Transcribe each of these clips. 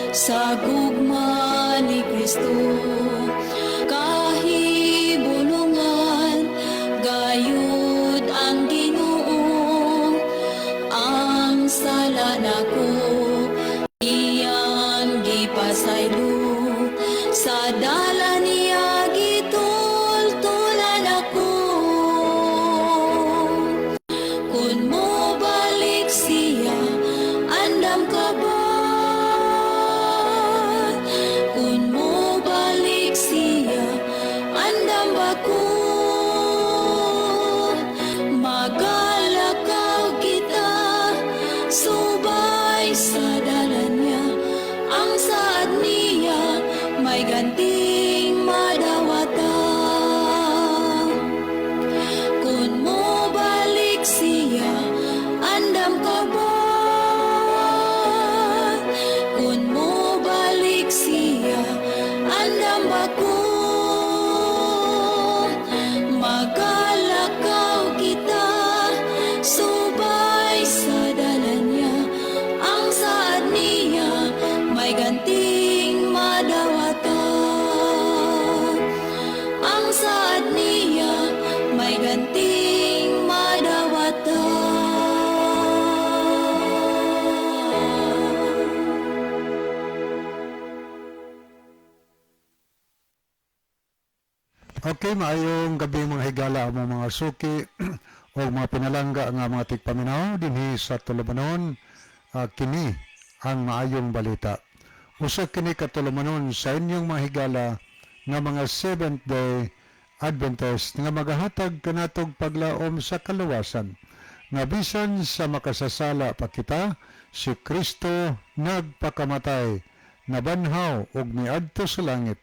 Sa gugma ni Kristo. Kahibulungan gayud ang Ginoo, ang sala nako iyang gipasaylo, sa dalan niya gitultulan ako. Kung mobalik siya, andam ka ba? Kung mobalik siya, andam ba ko? Magalakaw kita subay sa dalan niya, ang saad niya may ganting madawata. Kung mobalik siya, andam ka ba? Kung mobalik siya, andam ba ko? Magalakaw kita subay sa dalan niya, ang saad niya may ganting madawata. Ang saad niya may ganting madawata. Okay, maayong gabi, mga higala, among mga suki o mga pinalangga nga mga tigpaminaw dinhi sa Tulumanon. Kini ang Maayong Balita. Usa kini ka tulumanon sa inyong mga higala nga mga Seventh Day Adventist nga magahatag kanatog paglaom sa kaluwasan nga bisan sa makasasala pa kita, si Kristo nagpakamatay, nabanhaw ug miadto sa langit,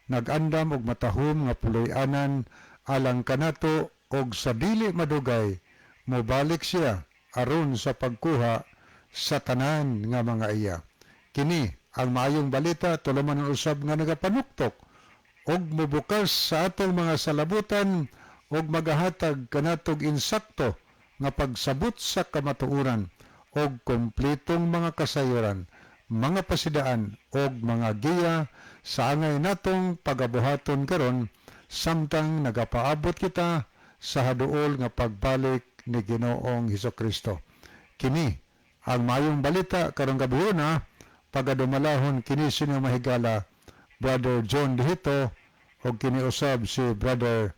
nag-andam og matahom nga puloy-anan alang kanato, og sa dili madugay mobalik siya aron sa pagkuha sa tanan nga mga iya. Kini ang Maayong Balita, tulumanon usab nga nagapanuktok og mobukas sa atong mga salabutan og magahatag kanatog insakto nga pagsabot sa kamatuoran og kompletong mga kasayuran, mga pasidaan og mga giya sa angay natong pagabuhaton karon samtang nagapaabot kita sa haduol nga pagbalik ni Ginoong Hesus. Kini ang Maayong Balita karong gabhiona, pagadumalahon kini sa inyong mahigala Brother John Dihito o kini usab si Brother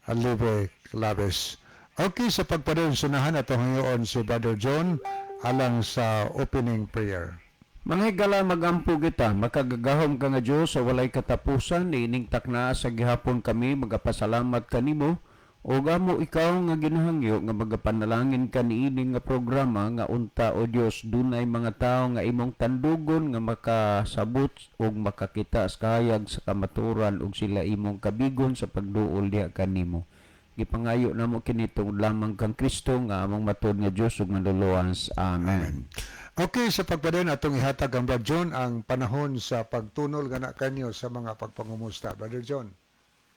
Alive Claves. Okay, sa pagpadayon, sunahan ato ngayon si Brother John alang sa opening prayer. Mga higala, magampo kita. Makagagahom ka nga Diyos sa walay katapusan, niining takna sa gihapon kami magapasalamat kanimo o amo ikaw nga ginahangyo nga magapanalangin ka niini nga programa nga unta, o Dios, dunay mga tawo nga imong tandugon nga makasabot ug makakita sa kahayag sa kamatuoran ug sila imong kabigon sa pagduol diha kanimo. Gipangayo namo kini tungod lamang kang Kristo nga among matuod nga Dios ug Manluluwas. Amen. Okay, sa pagpadayon, atong ihatag ang Brother John ang panahon sa pagtunol gana kanyo sa mga pagpangumusta. Brother John.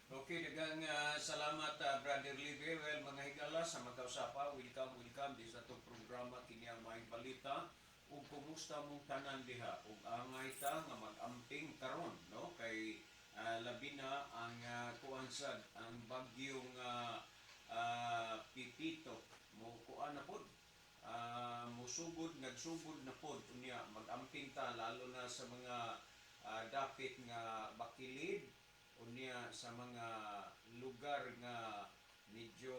Okay, daghang salamat, Brother Libe. Well, mga higala, sa makausapa, welcome, welcome di sa atong programa, kini ang Maayong Balita. Ug kumusta mong tanan diha? Ug angay ta nga mag-amping karon, no? Kay labi na ang kuan sad ang bagyong Pipito mo kuan na pod. Musugod, nagsugod na pod. Unya mag-amping ta lalo na sa mga dapit nga bakilid, unya sa mga lugar nga medyo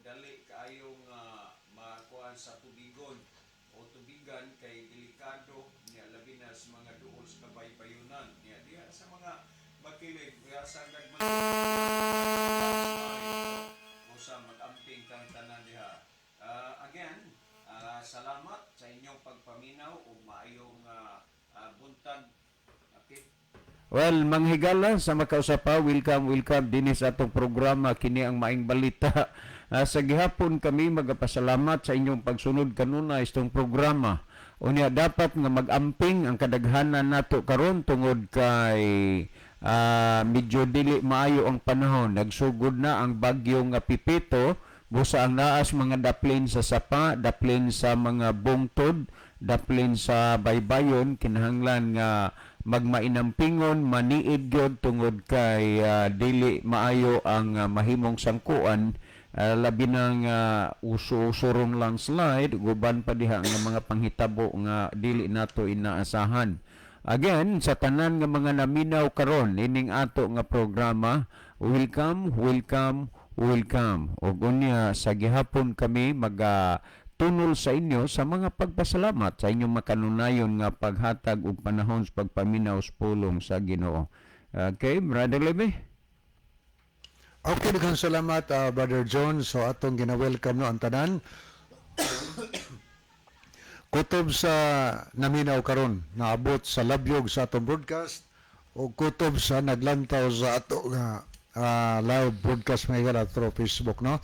dali kaayo nga makuan sa tubigon o tubigan kay delikado niya, labi na sa mga duol sa kabaybayunan niya diha sa mga bakilid diha sa gagmay o sa mag-amping kang tanan diha. Again, salamat sa inyong pagpaminaw ug maayong buntag. Okay. Well, manghigala sa makausapa, welcome, welcome dinhi sa atong programa, kini ang Maayong Balita. Sa gihapon kami magapasalamat sa inyong pagsunod kanunay itong programa. Unya dapat nga mag-amping ang kadaghanan nato karon tungod kay medyo dili maayo ang panahon. Nagsugod na ang bagyo nga Pipito, busa ang naas mga daplin sa sapa, daplin sa mga bungtod, daplin sa baybayon, kinahanglan nga Magmainampingon, maniid gyud tungod kay dili maayo ang mahimong sangkuan, labi na nga uso-uso rong landslide, guban pa diha nga mga panghitabo nga dili nato inaasahan. Again, sa tanan nga mga naminaw karon ining ato nga programa, welcome, welcome, welcome. Ug unya sa gihapon kami maga tunol sa inyo sa mga pagpasalamat sa inyong makanunayon nga paghatag og panahon sa pagpaminaw sa pulong sa Ginoo. Okay, Brother Lebe? Okay, daghang salamat, Brother John. So atong gina-welcome, no, ang tanan. Kutob sa naminaw karon, naabot sa labyog sa atong broadcast o kutob sa naglantaw sa ato nga live broadcast, mga higala, through Facebook, no.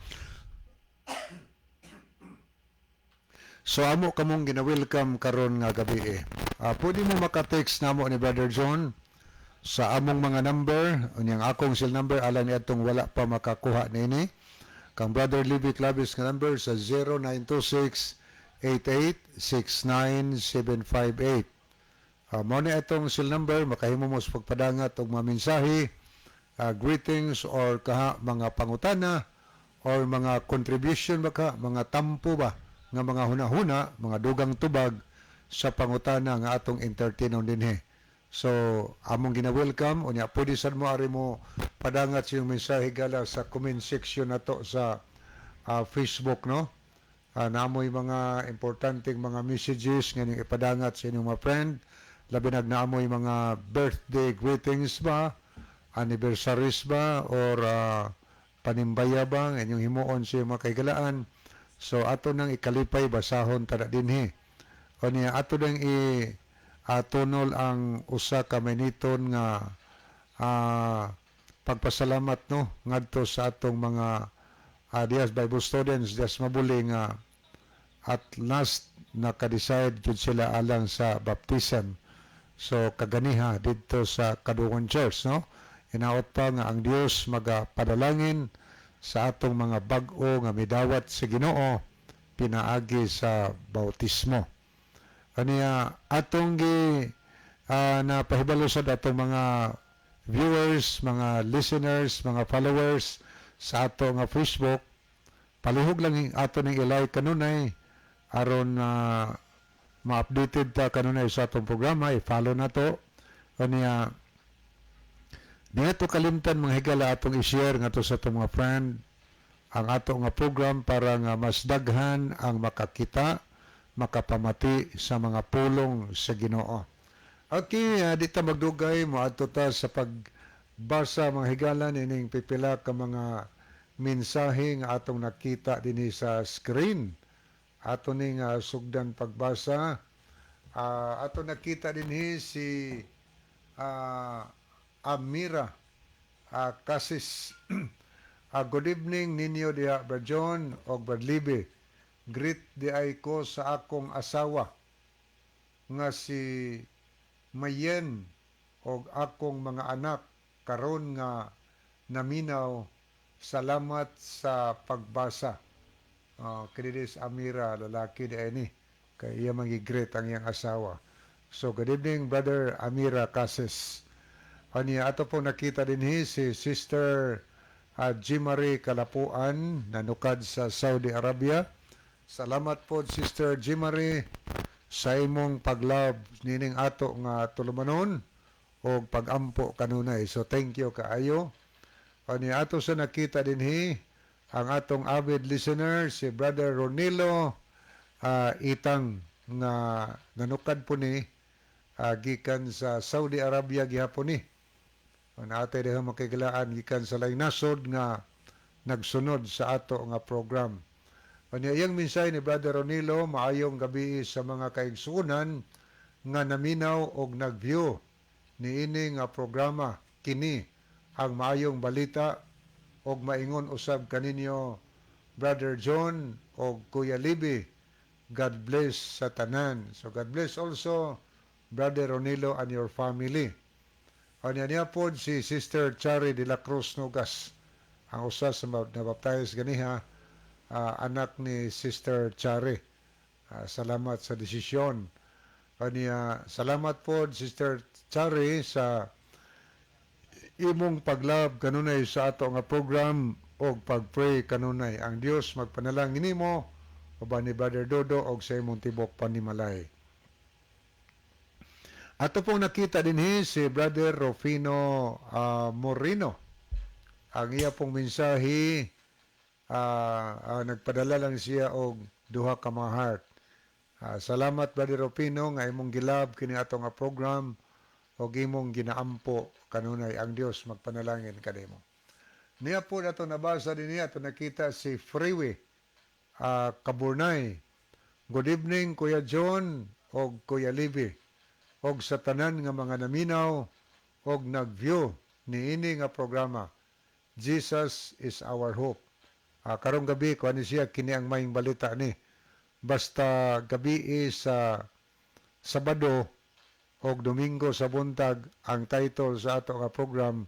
So amo kamong gina-welcome karon nga gabi eh. Pwede mo maka-text namo ni Brother John sa among mga number, unyang akong cell number alang ni atong wala pa makakuha niini. Kang Brother Libby Clavis nga number sa 0926 8869758. Mao ni atong cell number, makahimo mo sa pagpadangat og mga mensahe, greetings or kaha mga pangutana or mga contribution ba ka, mga tampo ba nga mga hunahuna, mga dugang tubag sa pangutana nga atong entertainon dinhi. So, among gina-welcome, unya pwede sad mo ari mo padangat sa iyong mensahe gala sa comment section nato sa Facebook, no? Naamoy mga importanteng mga messages nga inyong ipadangat sa inyong mga friend, labi nag naamoy mga birthday greetings ba, anniversaries ba, or panimbaya ba nga inyong himuon sa inyong mga kahigalaan. So ato nang ikalipay basahon tada dinhi. O niya ato nang i atonol ang usa ka miniton nga pagpasalamat, no, ngadto sa atong mga dias Bible students dias mabuli nga at last naka-decide jud sila alang sa baptism. So kaganiha didto sa Kadungon Church, no. Inaot pa nga ang Dios magapadalangin sa atong mga bag-o nga midawat sa Ginoo pinaagi sa bautismo. Kaniya atong gi napahibalo sa atong mga viewers, mga listeners, mga followers sa ato nga Facebook, palihog lang ato ning i-like kanunay aron ma-updated ta kanunay sa atong programa, i-follow na to. Kaniya di nato kalimtan, mga higala, atong i-share ngadto sa atong mga friend ang ato nga program para nga mas daghan ang makakita, makapamati sa mga pulong sa Ginoo. Okay, di ta magdugay, moadto ta sa pagbasa, mga higala, nining pipila ka mga mensahe nga atong nakita dinhi sa screen. Ato ning sugdan pagbasa. Ato nakita dinhi si Amira Casis. Good evening ninyo diha, Brad John og Brad Libby. Greet di ay ko sa akong asawa nga si Mayen og akong mga anak karon nga naminaw. Salamat sa pagbasa. Kini Amira, lalaki di ay ni. Kay iya mangi-greet ang iyang asawa. So good evening, Brother Amira Cases. Aniya ato po nakita dinhi si Sister Jimarie Kalapuan, nanukad sa Saudi Arabia. Salamat po, Sister Jimarie, sa imong paglove nining ato nga tulumanon o pagampo kanunay. So thank you kaayo. Aniya ato sa nakita dinhi ang atong avid listener si Brother Ronilo Itang nga nanukad po ni gikan sa Saudi Arabia gihapon ni. Ate diha makigilaan gikan sa laing nasod nga nagsunod sa ato nga program. Kanya iyang mensahe ni Brother Ronilo, "Maayong gabi sa mga kaigsuonan nga naminaw og nag-view niini nga programa, kini ang Maayong Balita, og maingon usab kaninyo, Brother John og Kuya Libby. God bless sa tanan." So God bless also, Brother Ronilo and your family. Anya niya po si Sister Chari de la Cruz Nogas, ang usa sa nabaptize ganiha, anak ni Sister Chari. Salamat sa desisyon. Kaniya salamat po, Sister Chari, sa imong pag-love kanunay sa ato nga program og pag-pray kanunay. Ang Dios magpanalangin nimo uban ni Brother Dodo og sa imong tibok panimalay. Ato pong nakita dinhi si Brother Rufino Moreno. Ang iya pong mensahe, nagpadala lang siya og duha ka mga heart. Salamat, Brother Rufino, nga imong gi-love kini ato nga program og imong ginaampo kanunay. Ang Dios magpanalangin kanimo. Niya po ato nabasa din niya ato nakita si Freeway Kaburnay. "Good evening, Kuya John og Kuya Libby og sa tanan nga mga naminaw og nag-view niini nga programa. Jesus is our hope." Karong gabi kuan ni siya, kini ang maayong balita ni. Basta gabi sa Sabado og Domingo sa buntag, ang title sa ato nga program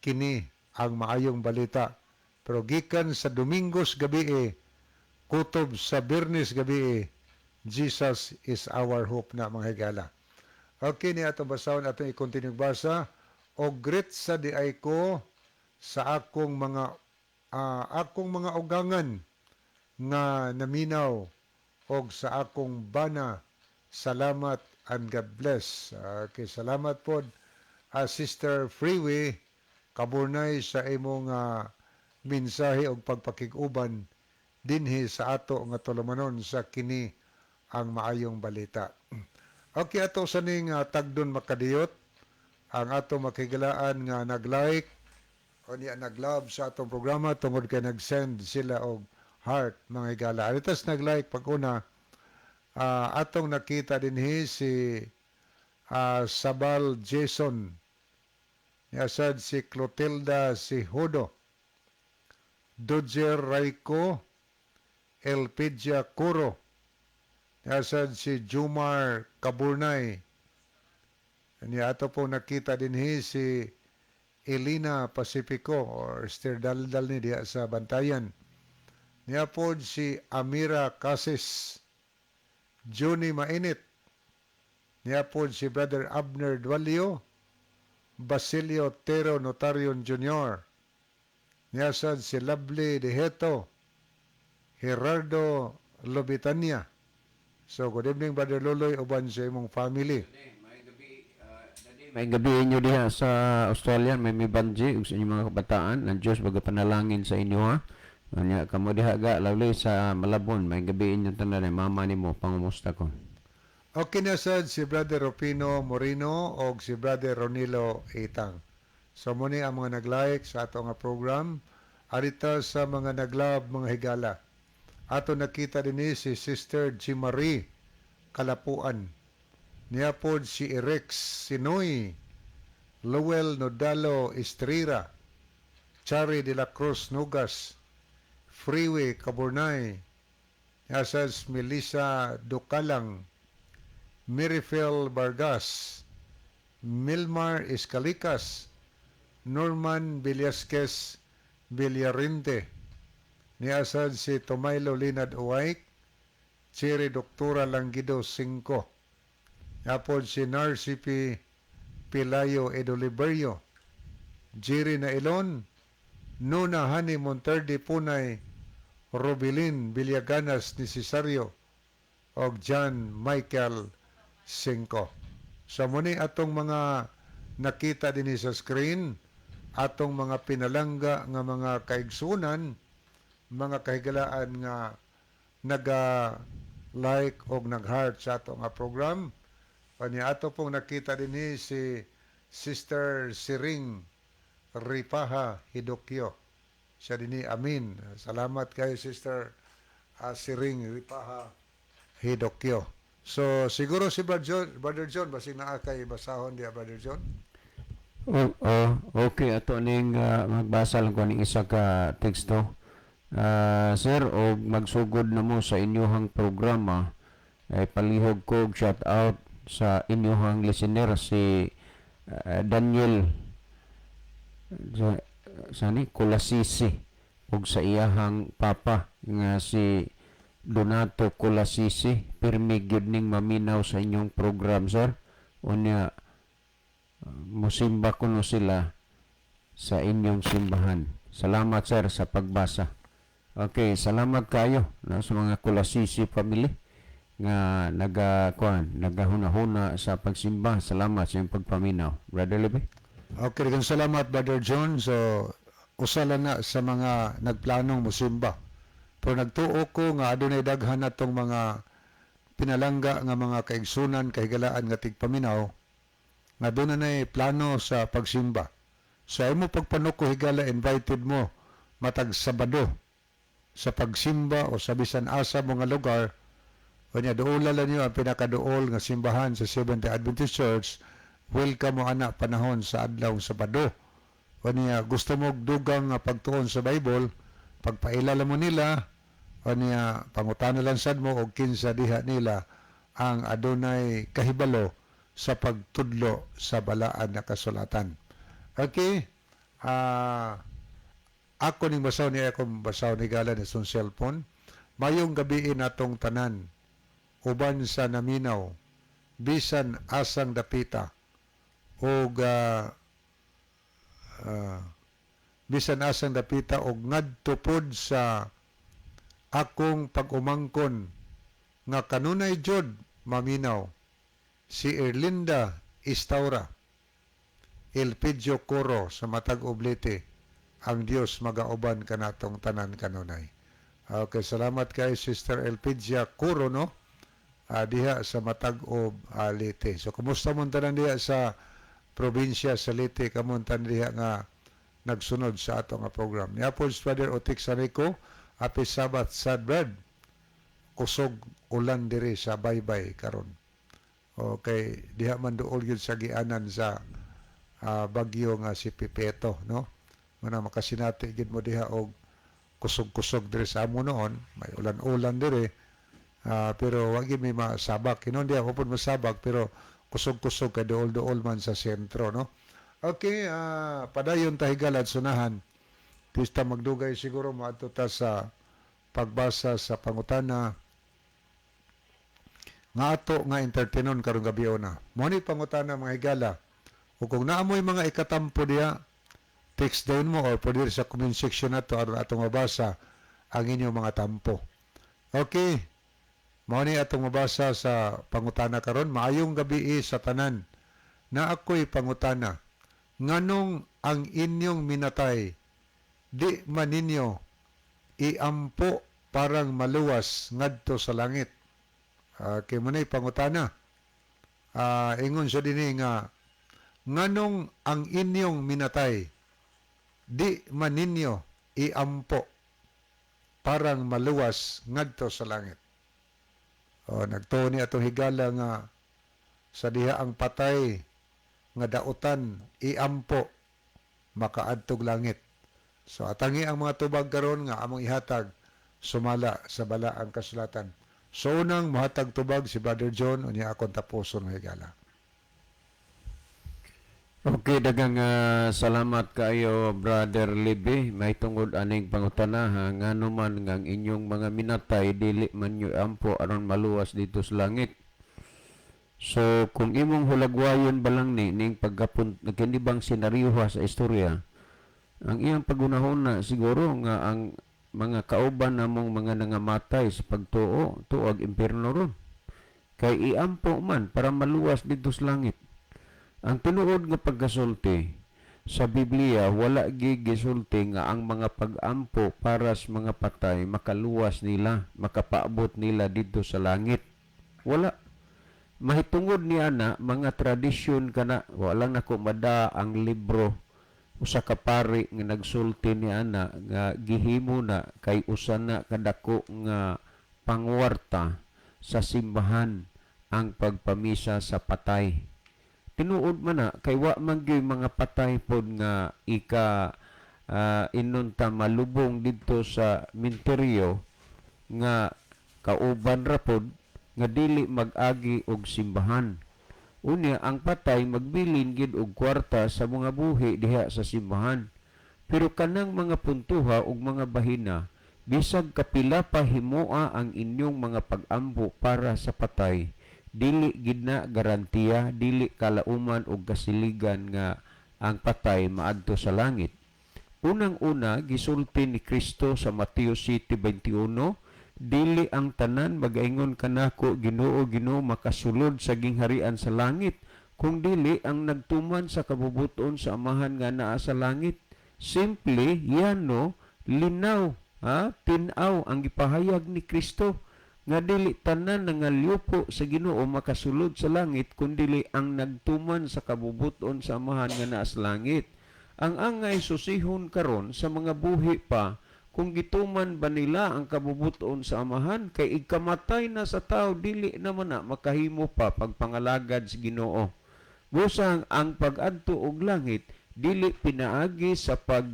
"Kini ang Maayong Balita". Pero gikan sa Domingos gabi kutob sa Biyernes gabi, "Jesus is our hope" na, mga higala. Okay, ni atong basahon, atong i-continue basa. "Og greet sa diay ko sa akong mga ugangan nga naminaw og sa akong bana. Salamat and God bless." Okay, salamat pod, Sister Freeway Kaburnay, sa imong mensahe og pagpakig-uban dinhi sa ato nga tulumanon sa "Kini ang Maayong Balita". Okay, ato sa ning tagdon makadiyot ang ato makigalaan nga nag-like o niya nag-love sa atong programa tungod kay nag-send sila og heart, mga higala. Aritas nag-like pag una, atong nakita dinhi si Sabal Jason. Niya sad si Clotilda si Hudo. Dodger Raiko Elpidia Curo. Niya sad si Jumar Kaburnay. Niya ato po nakita dinhi si Elena Pacifico or Sir Daldal ni diha sa Bantayan. Niya po si Amira Casis, Johnny Mainit. Niya po si Brother Abner Dualio, Basilio Tero Notarion Jr. Niya sad si Lovely Deheto, Gerardo Lobitania. So good evening, Brother Loloy, uban sa imong family. May gabi inyo diha sa Australia, may may banji ug sa inyong mga kabataan. Ang Diyos magapanalangin sa inyo, ha. Anya kamo diha ga lawli sa Malabon, may gabi inyo tanan, mama nimo pangumusta ko. Okay na sad si Brother Rufino Moreno og si Brother Ronilo Itang. So muni ang mga nag-like sa ato nga program. Arita sa mga nag-love, mga higala. Ato nakita dinhi si Sister G. Marie Kalapuan. Niya pod si Rex Sinoy, Lowell Nodalo Estrera, Chari de la Cruz Nugas, Freeway Kaburnay, niya sad Melissa Ducalang, Mirifel Vargas, Milmar Escalicas, Norman Velasquez Villarente, niasad si Tomaylo Linad Uwayk, Cherry Doktora Langido 5, Yapod si Narcy P. Pilayo Edoliberio, Jerry Nailon, Nuna Hani Monterde Punay, Robilin Villaganas ni Cesario, og John Michael Cinco. So muni atong mga nakita dinhi sa screen, atong mga pinalangga nga mga kaigsunan, mga kahigalaan nga naga like og nag-heart sa ato nga program. Kanya ato pong nakita dinhi si Sister Siring Ripaha Hidokyo. Siya dinhi, amin. Salamat kay Sister Siring Ripaha Hidokyo. So siguro si Brother John, Brother John, basig naa kay basahon diya, Brother John. Oh, okay, ato ning magbasa lang ko ning isa ka teksto. Sir, og magsugod na mo sa inyuhang programa, ay palihog ko og shout out sa inyuhang listener si Daniel sa, sani Kulasisi ug sa iyahang papa nga si Donato Colasisi, pirmi gyud ning maminaw sa inyong program, sir. Unya musimba kuno sila sa inyong simbahan. Salamat, sir, sa pagbasa. Okay, salamat kayo, no, sa mga Colasisi family nga naga kuan, nagahuna-huna sa pagsimba. Salamat sa inyong pagpaminaw. Brother Lebe. Okay, daghang salamat, Brother John. So usa lang na sa mga nagplanong musimba. Pero nagtuo ko nga adunay daghan natong mga pinalangga nga mga kaigsunan, kahigalaan nga tigpaminaw nga doon na plano sa pagsimba. Sa imo pagpanuko, higala, invited mo matag Sabado sa pagsimba o sa bisan asa mo nga lugar. Unya duola lang niyo ang pinakaduol nga simbahan sa Seventh-day Adventist Church. Welcome mo ana panahon sa adlaw Sabado. Unya gusto mo og dugang nga pagtuon sa Bible, pagpailala mo nila. Unya pangutana lang sad mo og kinsa diha nila ang adunay kahibalo sa pagtudlo sa balaan na kasulatan. Okay? Ako ning basaw ni akong basaw ni gala ni son cellphone. Mayong gabii natong tanan uban sa naminaw bisan asang dapita og bisan asang dapita og ngadto pod sa akong pag-umangkon nga kanunay jud maminaw, si Erlinda Istaura Elpidio Coro sa Matag Oblete. Ang Dios magauban kanatong tanan kanunay. Okay, salamat kay Sister Elpidia Coro, no, diha sa Matag-ob Leyte. So kumusta mon tanan diha sa probinsya sa Leyte, kamon tanan diha nga nagsunod sa ato nga program. Niapod si Brother Otik Sarico, happy Sabbath sad, Brad. Kusog ulan diri sa Baybay karon. Okay, diha man duol gyud sa gianan sa bagyo nga si Pipeto, no? Mana makasinati gid mo diha og kusog-kusog diri sa amo noon, may ulan-ulan diri. Pero wag gid may masabak. Hinuon diha ko pud masabak pero kusog-kusog kay duol-duol man sa sentro, no? Okay, padayon ta, higala, at sunahan. Tista magdugay siguro moadto ta sa pagbasa sa pangutana nga ato nga entertainon karong gabi na. Mo ni pangutana, mga higala. O kung naamoy mga ikatampo diya, text down mo or pwede sa comment section nato aron atong mabasa ang inyong mga tampo. Okay. Mao ni atong mabasa sa pangutana karon. Maayong gabi sa tanan. Na ako'y pangutana. Nganong ang inyong minatay di man ninyo iampo parang maluwas ngadto sa langit? Kay mo na pangutana. Ingon siya dinhi nga nganong ang inyong minatay di man ninyo iampo parang maluwas ngadto sa langit. O, nagtuo ni atong higala nga sa diha ang patay nga dautan iampo makaadtog langit. So atangi ang mga tubag karon nga among ihatag sumala sa balaang kasulatan. So unang mohatag tubag si Brother John, unya akong tapuson, mga higala. Okay, daghang salamat kaayo, Brother Libby. May tungod aning pangutana ha, ngano man nga ang inyong mga minatay dili man nyo ampo aron maluwas dito sa langit. So kung imong hulagwayon ba lang ni ning pagkapun kini bang senaryo ha sa istorya, ang iyang pagunahon siguro nga ang mga kauban namong mga nangamatay sa pagtuo tuag impierno ron. Kay iampo man para maluwas dito sa langit. Ang tinuod nga pagkasulti sa Biblia, wala gyud gisulti nga ang mga pag-ampo para sa mga patay makaluwas nila, makapaabot nila didto sa langit. Wala. Mahitungod ni ana mga tradisyon kana, wala nako mada ang libro, usa ka pari nga nagsulti ni ana nga gihimo na kay usa na kadako nga pangwarta sa simbahan ang pagpamisa sa patay. Tinuod man na kay wa man gyud mga patay pod nga ika inunta malubong didto sa minteryo nga kauban ra pod nga dili mag-agi og simbahan. Unya ang patay magbilin gid og kwarta sa mga buhi diha sa simbahan. Pero kanang mga puntuha ug mga bahina Bisag kapila pa himoa ang inyong mga pag-ampo para sa patay, dili gid na garantiya, dili kalauman og kasiligan nga ang patay maadto sa langit. Unang-una, gisulti ni Kristo sa Mateo 7:21, "Dili ang tanan magaingon kanako, 'Ginoo, Ginoo,' makasulod sa gingharian sa langit, kung dili ang nagtuman sa kabubuton sa Amahan nga naa sa langit." Simple, yano, linaw, ha? Tin-aw ang gipahayag ni Kristo nga dili tanan nga ngalyupo sa Ginoo makasulod sa langit, kundili ang nagtuman sa kabubuton sa Amahan nga naa sa langit. Ang angay susihon karon sa mga buhi pa kung gituman ba nila ang kabubuton sa Amahan, kay igkamatay na sa tao, dili naman na makahimo pa pagpangalagad sa Ginoo. Busang ang pag-adto og langit dili pinaagi sa pag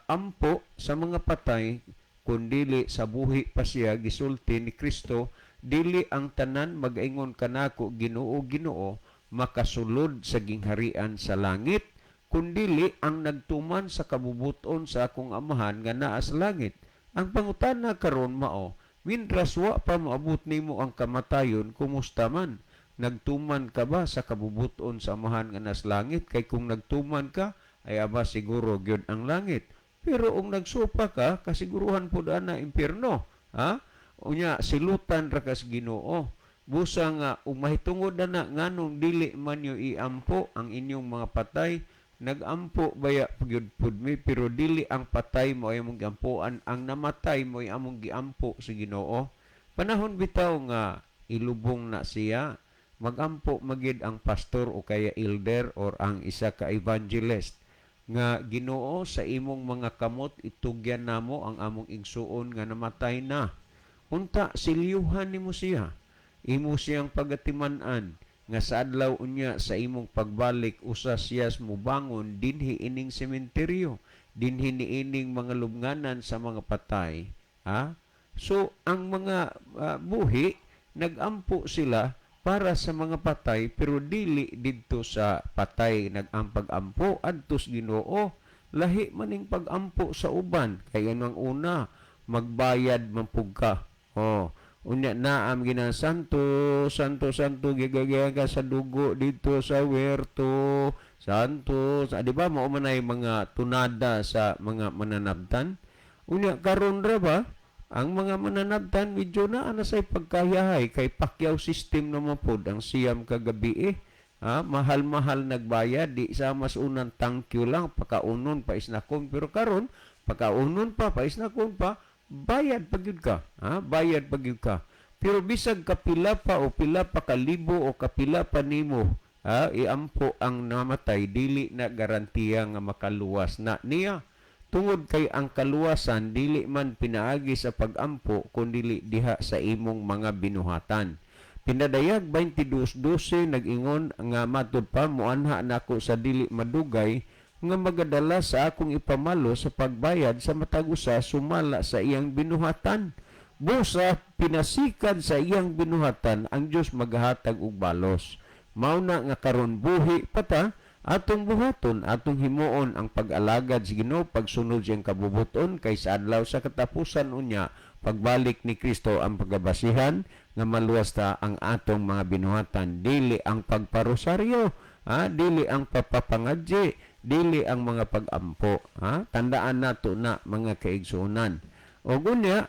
ampo sa mga patay, kundili sa buhi pa siya. Gisulti ni Kristo, "Dili ang tanan magaingon kanako, 'Ginoo, Ginoo,' makasulod sa gingharian sa langit, kundili ang nagtuman sa kabubuton sa akong Amahan nga naa sa langit." Ang pangutana karon mao, mintras wa pa moabot nimo ang kamatayon, kumusta man? Nagtuman ka ba sa kabubuton sa Amahan nga naa sa langit? Kay kung nagtuman ka, ay aba, siguro gyud ang langit. Pero kung nagsupa ka, kasiguruhan pud ana impyerno. Ha? Unya silutan ra kas Ginoo. Busa nga ug mahitungod na nganong dili man yo iampo ang inyong mga patay. Nagampo baya gyud pud mi, pero dili ang patay mo ay among giampoan, ang namatay mo ay among giampo sa Ginoo. Panahon bitaw nga ilubong na siya, magampo magid ang pastor o kaya elder or ang isa ka evangelist nga, "Ginoo, sa imong mga kamot itugyan namo ang among igsuon nga namatay na." Unta silyuhan nimo siya, imo siyang pagatiman-an nga sa adlaw unya sa imong pagbalik, usa siya mobangon dinhi ining sementeryo, dinhi niining mga lubnganan sa mga patay, ha? So ang mga buhi, nagampo sila para sa mga patay, pero dili didto sa patay nagampag-ampo, adtos Ginoo. Lahi maning pag-ampo sa uban, kay ang una, magbayad man pug ka. Oh, unya naam gina santo, santo, santo, gigagaga sa dugo dito sa werto santo sa, di ba? Mao man ay mga tunada sa mga mananabtan. Unya karon ra ba ang mga mananabtan, medyo na ana say pagkayahay, kay pakyaw system naman pod ang siyam kagabi eh. Ha, mahal-mahal nagbayad, di sa mas unang thank you lang, pakaunon pa isnakon, pero karon pakaunon pa, paisnakon pa, bayad pa gyud ka, ha? Bayad pa gyud ka. Pero bisag kapila pa o pila pa kalibo o kapila pa nimo, ha, iampo ang namatay, dili na garantiya nga makaluwas na niya, tungod kay ang kaluwasan dili man pinaagi sa pagampo, kundili diha sa imong mga binuhatan. Pinadayag 22:12 nag-ingon nga matud pa muanha nako sa dili madugay nga magadala sa akong ipamalo sa pagbayad sa matag usa sumala sa iyang binuhatan. Busa pinasikad sa iyang binuhatan ang Dios magahatag og balos. Mao na nga karon buhi pa ta, atong buhaton, atong himuon ang pag-alagad sa Ginoo, pagsunod siyang kabubuton, kay sa adlaw sa katapusan unya, pagbalik ni Kristo, ang pagabasihan nga maluwas ta ang atong mga binuhatan, dili ang pagparosaryo, ha? Dili ang papapangadji, dili ang mga pag-ampo, ha? Tandaan nato na, mga kaigsuonan. O gunya,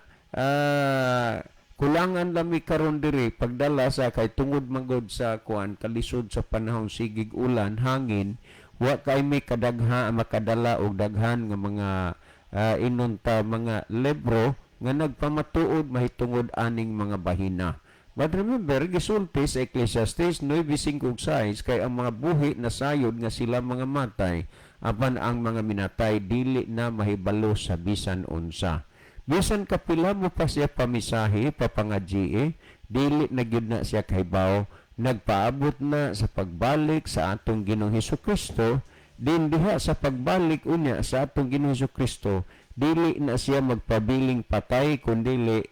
kulangan lami karon diri pagdala sa, kay tungod magod sa kuan, kalisod sa panahon, sigig ulan, hangin, wa kay may kadagha makadala og daghan nga mga inunta mga libro nga nagpamatuod mahitungod aning mga bahina. But remember, gisulti sa Ecclesiastes 9:5 kay ang mga buhi na sayod nga sila mga matay, apan ang mga minatay dili na mahibalo sa bisan unsa. Bisan kapila mo pa siya pamisahi, papangadji, dili na gyud na siya kahibaw. Nagpaabot na sa pagbalik sa atong Ginoong Hesus Kristo. Din diha sa pagbalik unya sa atong Ginoong Hesus Kristo, dili na siya magpabiling patay, kundili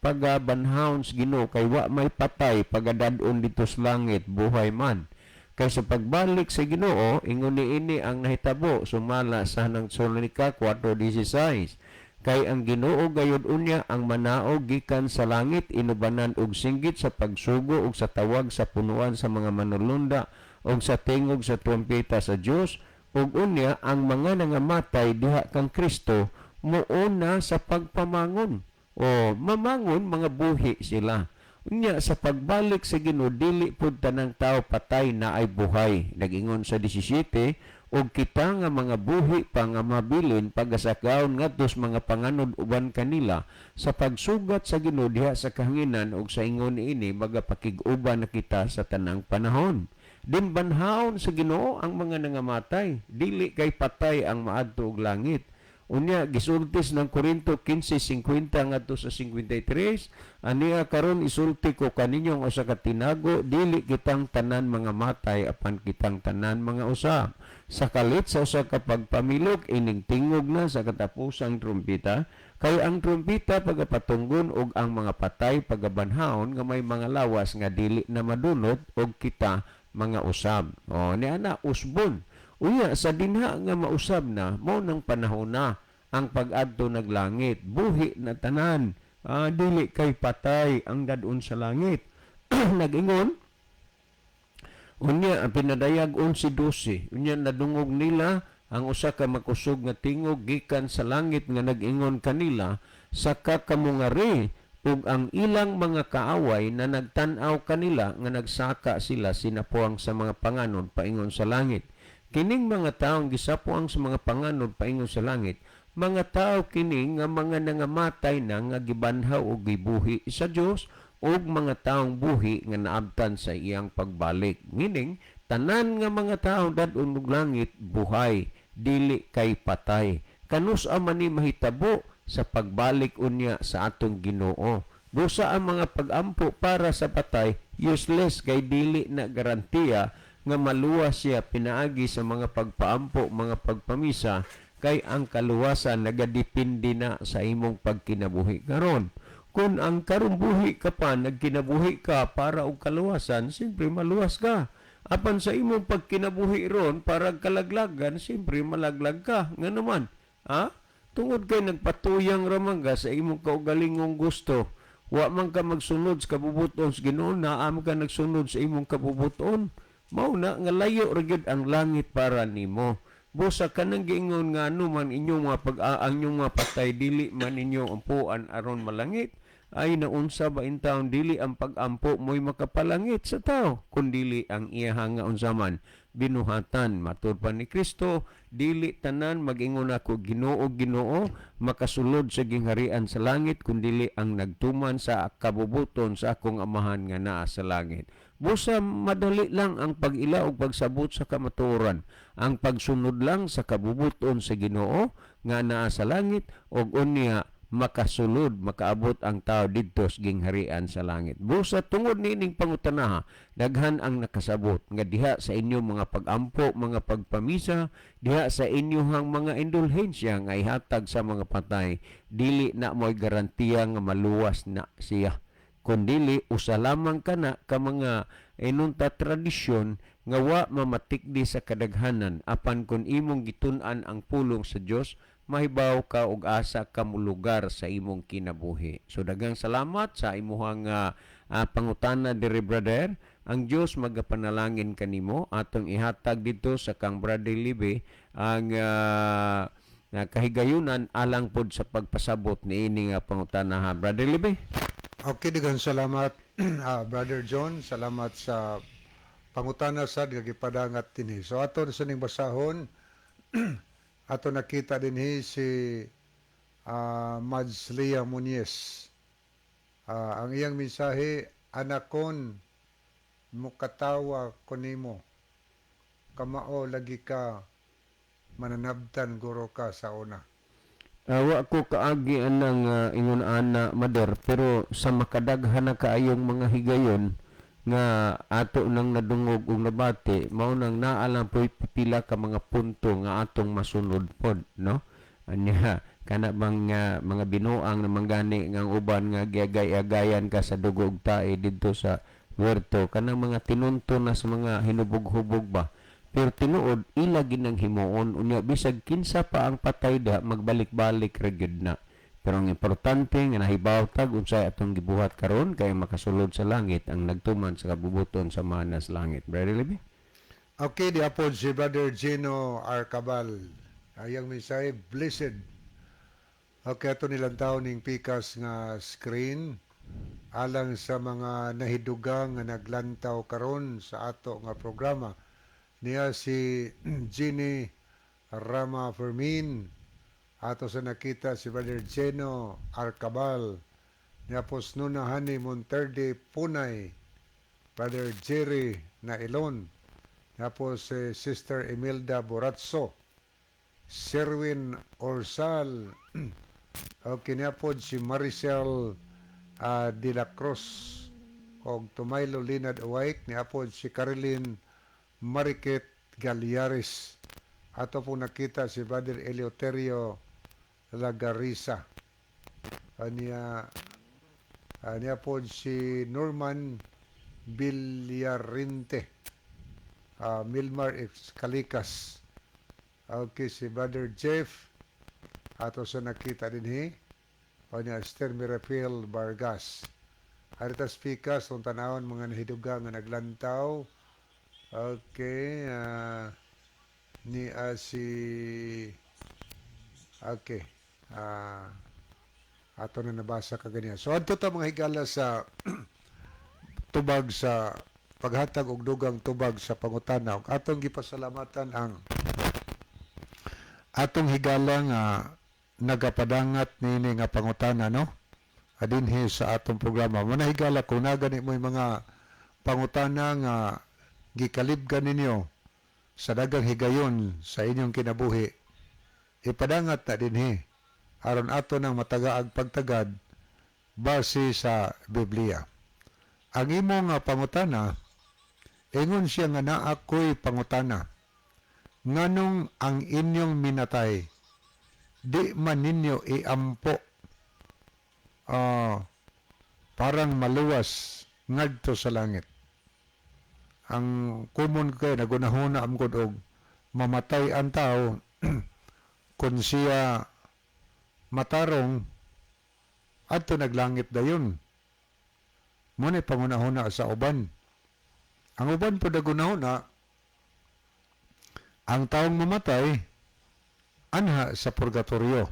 pagabanhaon sa Ginoo, kay wa may patay pagadad-on dito sa langit, buhay man. Kay sa pagbalik sa Ginoo, ingon niini ang nahitabo sumala sa nang Tesalonica 4:16. Kay ang Ginoo gayud unya ang manaog gikan sa langit, inubanan og singgit sa pagsugo ug sa tawag sa punuan sa mga manulunda ug sa tingog sa trumpeta sa Dios, ug unya ang mga nangamatay diha kang Kristo muuna sa pagpamangon. O mamangon, mga buhi sila. Unya sa pagbalik sa Ginoo, dili pud tanang tao patay na ay buhay. Nagingon sa 17, "Ug kita nga mga buhi pa nga mabilin pagasakaon ngadto sa mga panganod uban kanila sa pagsugat sa Ginoo diha sa kahanginan, ug sa ingon niini magapakig-uban na kita sa tanang panahon." Dinbanhaon sa Ginoo ang mga nangamatay, dili kay patay ang maadto og langit. Unya gisultis ng Korinto 15:50 ngadto sa 53, "Ania karon isulti ko kaninyo ang usa ka tinago: dili kitang tanan mga matay, apan kitang tanan mga usab. Sa kalit sa usa ka pagpamilok, ining tingog na sa katapusang trumpita, kay ang trumpita pagapatunggon ug ang mga patay pagabanhaon nga may mga lawas nga dili na madunot, ug kita mga usab." O ni ana usbon. Unya sa dinha nga mausab na, mao nang panahon na ang pag-adto naglangit, buhi na tanan. Dili kay patay ang dadon sa langit. Nag-ingon, unya ang pinadayag 11:12, "Unya nadungog nila ang usa ka makusog nga tingog gikan sa langit nga nag-ingon kanila, 'Saka kamo ngari.' Ug ang ilang mga kaaway na nagtan-aw kanila nga nagsaka sila sinapuang sa mga panganod paingon sa langit." Kining mga taong gisapuang sa mga panganod paingon sa langit, mga tao kini nga mga nangamatay na nga gibanhaw og gibuhi sa Dios, ug mga taong buhi nga naabtan sa iyang pagbalik. Meaning, tanan nga mga tao dad-on og langit buhay, dili kay patay. Kanus-a man ni mahitabo? Sa pagbalik unya sa atong Ginoo. Busa ang mga pagampo para sa patay useless kay dili na garantiya nga maluwas siya pinaagi sa mga pagpaampo, mga pagpamisa, kay ang kaluwasan nagadepende na sa imong pagkinabuhi karon. Kung ang karong buhi ka pa, nagkinabuhi ka para og kaluwasan, siyempre maluwas ka. Apan sa imong pagkinabuhi ron para kalaglagan, siyempre malaglag ka. Nga naman, ha? Tungod kay nagpatuyang ramang ka sa imong kaugalingong gusto. Wa man ka magsunod sa kabubuton sa Ginoo, naa man ka nagsunod sa imong kabubuton. Mao na nga layo ra gyud ang langit para nimo. Busa kanang giingon nga ano man inyong mga pag ang inyong mga patay dili man ninyo ampuan aron malangit, ay naunsa ba intawon, dili ang pag-ampo mo'y makapalangit sa tao, kundili ang iyaha nga unsa man binuhatan. Matud pa ni Kristo, "Dili tanan mag-ingon ako, 'Ginoo, Ginoo,' makasulod sa gingharian sa langit, kundili ang nagtuman sa kabubuton sa akong Amahan nga naa sa langit." Busa madali lang ang pag-ila og pagsabot sa kamatuoran, ang pagsunod lang sa kabubuton sa Ginoo nga naa sa langit, ug unya makasulod, makaabot ang tao didto sa gingharian sa langit. Busa tungod niining pangutanaha, daghan ang nakasabot nga diha sa inyong mga pagampo, mga pagpamisa, diha sa inyong mga indulhensya nga ihatag sa mga patay, dili na mo'y garantiya nga maluwas na siya. Kundili usa lamang kana ka mga inunta tradisyon nga wa mamatikdi sa kadaghanan. Apan kung imong gitun-an ang pulong sa Dios, mahibaw ka og asa ka molugar sa imong kinabuhi. So daghang salamat sa imuhang pangutana diri, brother. Ang Dios magapanalangin kanimo. Atong ihatag dito sa kang Brother Libe ang na kahigayunan alang pod sa pagpasabot niini nga pangutana, ha, Brother Libe. Okay, daghang salamat, Brother John. Salamat sa pangutana sad nga gipadangat dinhi. So ato na sa ning basahon, ato nakita dinhi si Mads Lea Muñez. Ang iyang mensahe, "Anakon, mukatawa ko nimo. Kamao lagi ka, mananabtan guro ka sa una." Wa ko kaagi anang ingon ana, Mader, pero sa makadaghan na kaayong mga higayon nga ato nang nadungog ug nabati, mao nang naa lang po'y pipila ka mga punto nga atong masunod pod, no? Anya kana bang mga binuang na manggani nga ang uban nga giagay-agayan ka sa dugo ug tae didto sa huerto, kanang mga tinunto na sa mga hinubog-hubog ba, pero tinuod ila ginang himuon. Unya bisag kinsa pa ang patay da, magbalik-balik ra gyud na. Pero ang importante nga nahibaw tag unsay atong gibuhat karon kay makasulod sa langit ang nagtuman sa kabubuton sa manas langit. Brother Libby? Okay, di apod si Brother Gino Arcabal. Ayang mensahe, blessed. Okay, ato nilang taon ning pikas nga screen alang sa mga nahidugang nga naglantaw karon sa ato nga programa. Niya si Ginny Rama Fermin. Ato sa nakita si Brother Gino Arcabal. Niya po Nuna Hani Monterde Punay. Brother Jerry Nailon. Tapos si Sister Imelda Boratso, Sherwin Orsal, okay niya po si Maricel De La Cruz, og Tumaylo Linad Uwaik, niya po si Caroline Mariket Galiares. Ato po nakita si Brother Eleuterio Lagarisa. Niya, niya po si Norman Villarinte. Milmar Excalikas. Okay, si Brother Jeff. Ato sa nakita din he. O niya, Esther Mirafel Vargas. Aritas Pikas, kung tanawon mga nahiduga nga naglantaw. Okay, ni si. Okay. Ato na nabasa kaganiya. So, adto ta mga higala sa tubag sa paghatag og dugang tubag sa pangutana ug atong gipasalamatan ang atong higala nga nagapadangat niini nga pangutana, no, adinhi sa atong programa. Mo na, higala, kung nagani mo mga pangutana nga gikalibgan ninyo sa dagang higayon sa inyong kinabuhi, ipadangat na dinhi aron ato nang matagaag pagtagad base sa Biblia. Ang imo nga pangutana, ingon siya nga naa ko'y pangutana. Nganong ang inyong minatay, di man ninyo iampo parang maluwas ngadto sa langit? Ang common kay nagunahuna am gud og mamatay ang tao, kung siya matarong, adto naglangit dayon. Mo ni pangunahuna sa uban. Ang uban po nagunahuna, ang taong mamatay anha sa purgatorio.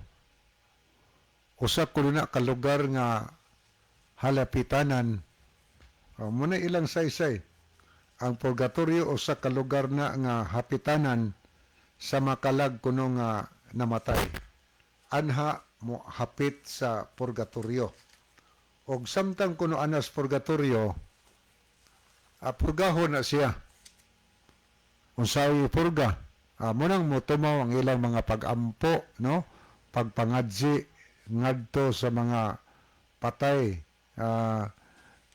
Usa kuno na ka lugar nga halapitanan. O, mo na ilang saysay. Ang purgatorio usa ka lugar na nga hapitanan sa makalag kuno nga namatay. Anha mo hapit sa purgatorio. Og samtang kuno anas purgatorio, purgahon na siya. Unsay purga? Mo nang motumaw ang ilang mga pag-ampo, no? Pagpangadzi ngadto sa mga patay.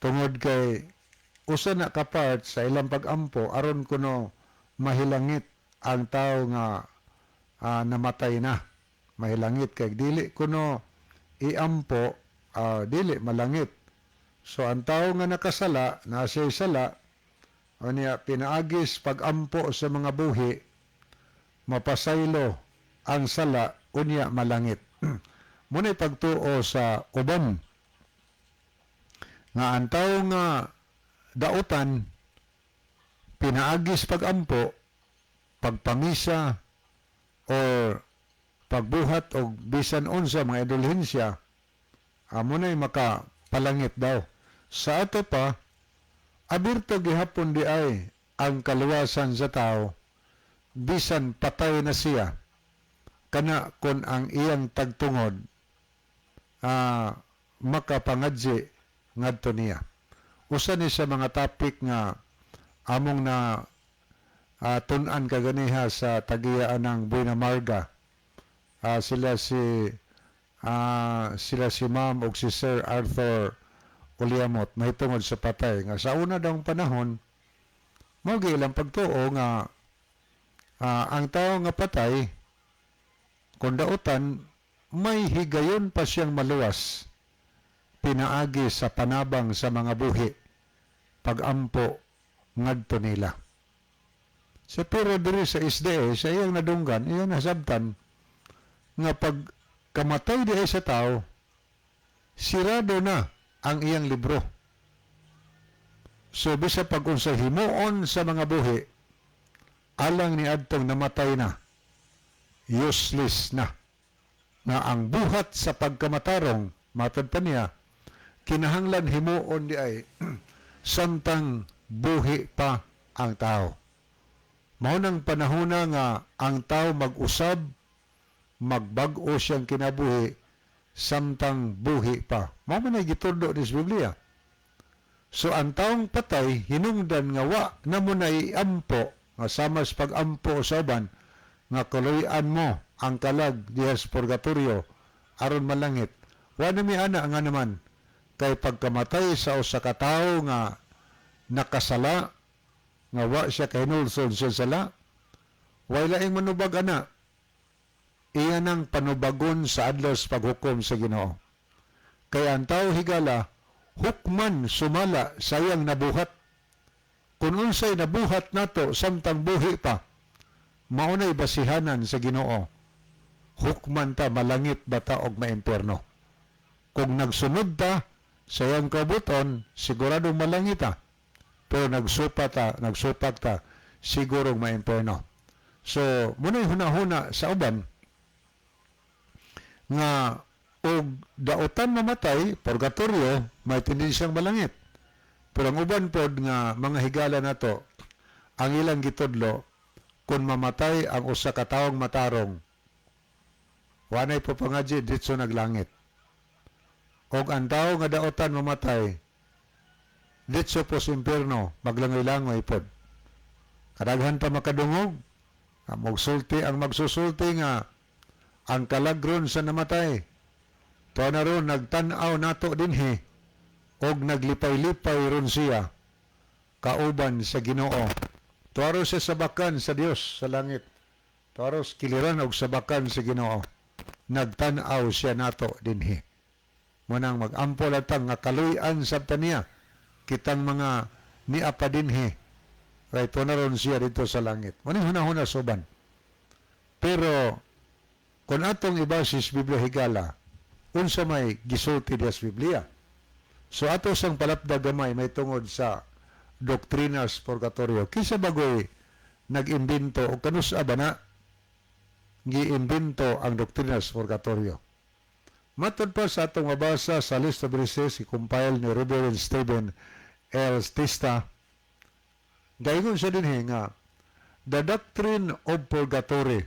Tungod kay usa na ka part sa ilang pag-ampo aron kuno mahilangit ang tao nga namatay na. Mahilangit kay dili kuno iampo, dili malangit. So ang tao nga nakasala, na siya'y sala, unya pinaagis pag-ampo sa mga buhi, mapasaylo ang sala, unya malangit. Muna'y pagtuo sa uban nga ang tao nga dautan pinaagis pag-ampo, pagpamisa or pagbuhat og bisan unsa mga indulhensya, amo na'y makapalangit daw. Sa ato pa, abirto gihapon di ay ang kaluwasan sa tao bisan patay na siya, kana kon ang iyang tagtungod makapangadzi ngadto niya. Usa ni sa mga topic nga among na tun-an kaganiha sa tagiyaan ng Buena Marga. Sila si Ma'am ug si Sir Arthur Uliamot mahitungod sa patay nga sa una daw panahon mao gyud ilang pagtuo nga ang tao nga patay, kung dautan, may higayon pa siyang maluwas pinaagi sa panabang sa mga buhi, pagampo ngadto nila. Sa pero diri sa SDA, sa iyang nadunggan, iyang nasabtan nga pag kamatay di sa tao, Sirado na ang iyang libro. So bisa pag unsa himuon sa mga buhi alang ni adtong namatay na, useless na. Nga ang buhat sa pagkamatarong, matod pa niya, kinahanglan himuon di ay samtang buhi pa ang tao. Mao nang panahona nga ang tao mag-usab, magbag-o siyang kinabuhi samtang buhi pa. Mao man ay gitudlo ni sa Biblia. So ang taong patay, hinungdan nga wa na mo na iampo, nga sama sa pag-ampo sa uban, nga kaluy-an mo ang kalag diha sa purgatorio aron malangit. Wa na mi ana nga naman kay pagkamatay sa usa ka tawo nga nakasala, nga wa siya kahinulsol sa sala, way laing manubag ana, iya nang panubagon sa adlaw sa paghukom sa Ginoo. Kay ang tao, higala, hukman sumala sa iyang nabuhat. Kung unsay nabuhat nato samtang buhi pa, maunay basihanan sa Ginoo. Hukman ta malangit ba ta og maimpierno. Kung nagsunod ta sa iyang kabuton, siguradong malangit ta. Pero nagsupa ta, nagsupak ta, sigurong maimpierno. So, muna'y hunahuna sa uban nga og daotan mamatay, purgatorio, may tendensyang malangit. Pero ang uban pod nga mga higala nato, ang ilang gitudlo, kung mamatay ang usa ka taong matarong, wanay po pangadji ditso naglangit. Og ang tao nga daotan mamatay, ditso po sa impierno, maglangoy-langoy pod. Kadaghan pa makadungog, ang magsulti ang magsusulti nga ang kalagron sa namatay. Tuwa na ron, nagtan-aw nato dinhi, og naglipay-lipay ron siya, kauban sa Ginoo. Tuwa ron siya sabakan sa Dios sa langit. Tuwa ron kiliran og sabakan sa Ginoo. Nagtan-aw siya nato dinhi. Munang mag-ampo latang nga kaluy-an sa niya, kitang mga niapa dinhi. Kay tuwa na ron siya dito sa langit. Munang hunahuna soban. Pero kung atong ibasis Biblia, higala, unsa may gisulti diya sa Biblia? So ato sang palapda gamay may tungod sa doktrinas purgatorio. Kinsa bagoy nag-imbento o kanus-a ba na giimbento ang doktrinas purgatorio? Matod pa sa atong mabasa sa list of verses i-compile ni Reverend Stephen L. Tista, gaingon siya dinhi nga the doctrine of purgatory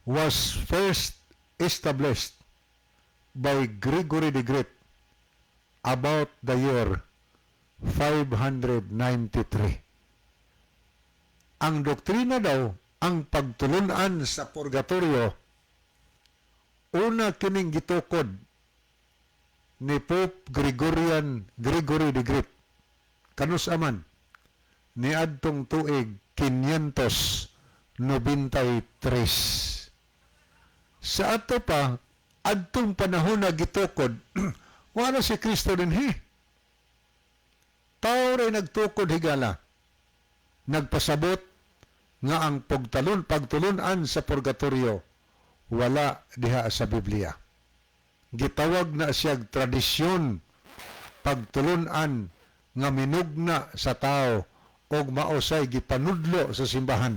was first established by Gregory the Great about the year 593. Ang doktrina daw, ang pagtulunan sa purgatorio, una kining gitukod ni Pope Gregorian Gregory the Great. Kanus aman ni adtong tuig 593. Sa ato pa, adtong panahon na gitukod, wala si Kristo dinhi. Tao ray nagtukod, higala. Nagpasabot nga ang pagtulunan sa purgatorio wala diha sa Biblia. Gitawag na siyag tradisyon, pagtulunan nga minugna sa tao og maosay gipanudlo sa simbahan.